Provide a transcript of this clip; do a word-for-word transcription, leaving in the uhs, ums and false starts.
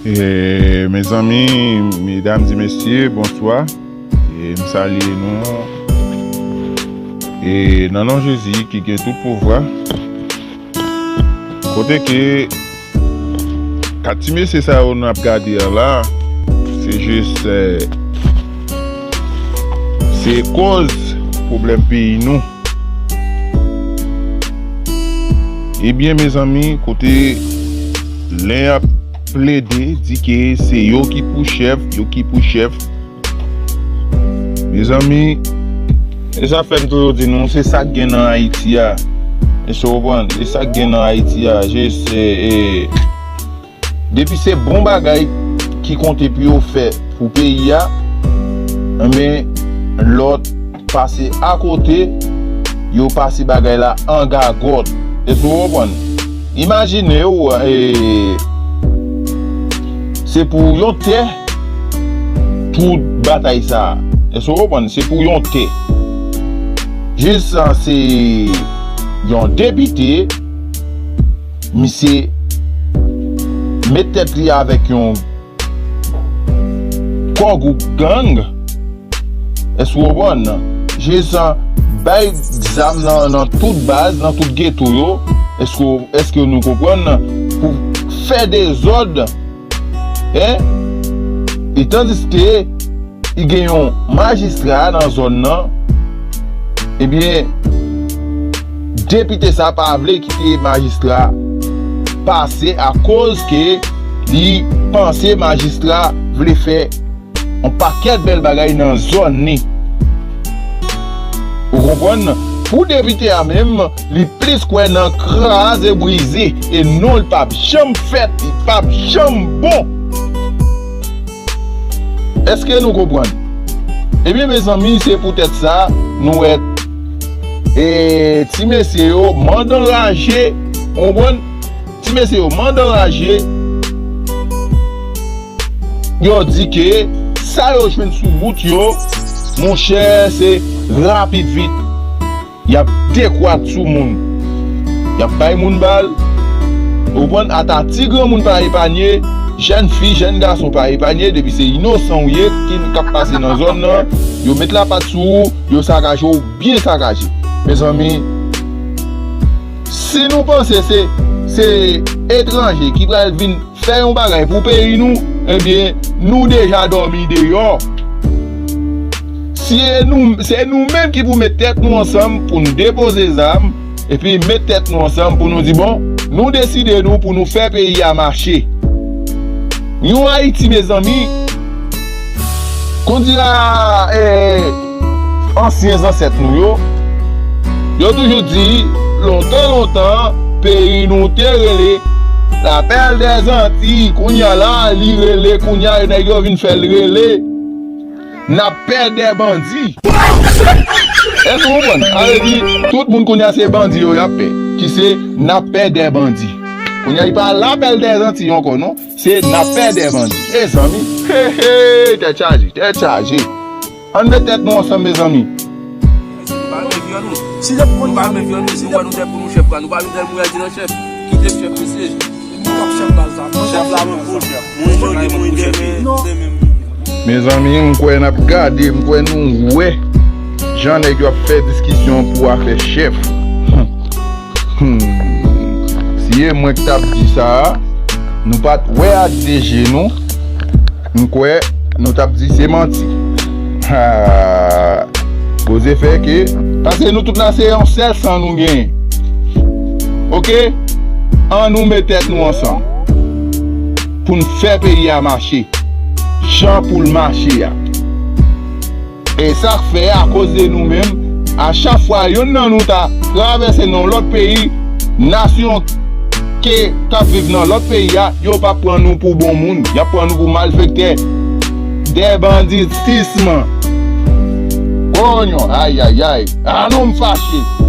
E, mezanmi, medam e mesye, bonswa. E, m salye nou. E, nan non Jezi ki gen tout pouvwa. Kote ke kat ti mesye sa yo n ap gade a la, se jis, eh, se koz pwoblèm peyi nou. Ebyen, mezanmi, kote len ap plede di ke se yo ki pou chèf, yo ki pou chèf. Mezanmi, e sa fè m toujou di nou, se sa k gen nan Ayiti a. Èske w konprann? Se sa k gen nan Ayiti a. Je se, e, depi se bon bagay ki konte pou yo fè pou peyi a, enben, lòt pase akote, yo pase bagay la an gagòt. Èske w konprann? Imajine w, e, se pou yon tè tout batay sa a. Èske w konprann? Se pou yon tè. Jis sa, se yon depite, misye met tèt li avèk yon kò gwoup gang. Èske w konprann? Jis sa, bay zam nan, nan tout baz, nan tout geto yo. Èske, èske nou konprann? Pou fè dezòd, en? E tandiske li gen yon majistra nan zòn nan, ebyen, depite sa pa vle kite majistra pase akoz ke li panse majistra vle fè yon pakèt bèl bagay nan zòn li. Ou konprann? Pou depite a menm, li plis kwè nan kraze brize e non, li p ap janm fèt, li p ap janm bon. Èske nou konprann? Ebyen, mezanmi, se poutèt sa, nou wè, e, ti mesye yo mande anraje, ou konprann? Ti mesye yo mande anraje, yo di ke sa yo jwenn sou wout yo, monchè, se rapid vit. Y ap dekwat sou moun. Y ap bay moun bal. Ou konprann? Ata ti granmoun pa epanye, jèn fi, jèn gason pa epanye, depi se inosan w ye, ki, k ap pase nan zòn nan, yo met lapat sou ou, yo sakaje w, byen sakaje. Mezanmi, si nou panse se, se etranje ki pral vin fè yon bagay pou peyi nou, ebyen, nou deja dòmi deyò. Si e nou, se nou menm ki pou met tèt nou ansanm pou n depoze zam, epi met tèt nou ansanm pou nou di, bon, nou deside nou pou nou fè peyi a mache. Yon Ayiti, mezanmi, kondira, eh, ansyen zansèt nou yo, yo toujou di, lontan, lontan, peyi nou te rele La Perle des Antilles. Kounye a la, li rele, kounye a, nèg yo vin fè l rele N ap pè dè bandi. Èske w konprann? Sa vle di, tout moun kounye a se bandi yo y ap pè, ki se N ap pè dè bandi. Kounye a, li pa La Perle des Antilles ankò, non. Se N ap pè dè bandi. Mezanmi. He, he, tèt chaje, tèt chaje. Ann met tèt nou ansanm, mezanmi. Si nou pa renmen vyòl, nou. Si nou pa renmen vyòl, nou, si nou wè nou dèyè pou nou chèf, kwa, nou pa vin dèyè pou nou di nan chèf. Kite chèf, mesye. Chèf la, mwen pou chèf. Mwen jodi, mwen demen, se menm. Mezanmi, m kwè n ap gade, m kwè nou wè jan nèg yo ap fè diskisyon pou afè chèf. Hmm. Si e mwen k t ap di sa a, nou pa t wè ak de je nou, m kwè nou t ap di se manti. Ha! Koze fè ke, paske nou tout la se yon sèl san nou genyen. Oke? Ann nou met tèt nou ansanm pou n fè peyi a mache jan pou l mache a. E sa k fè, akoz de nou menm, a chak fwa youn nan nou ta travèse nan yon lòt peyi, nasyon ke k ap viv nan lòt peyi a, yo p ap pran nou pou bon moun, y ap pran nou pou malfektè. Dè banditism. Konyo, ayayay. A non, m fache.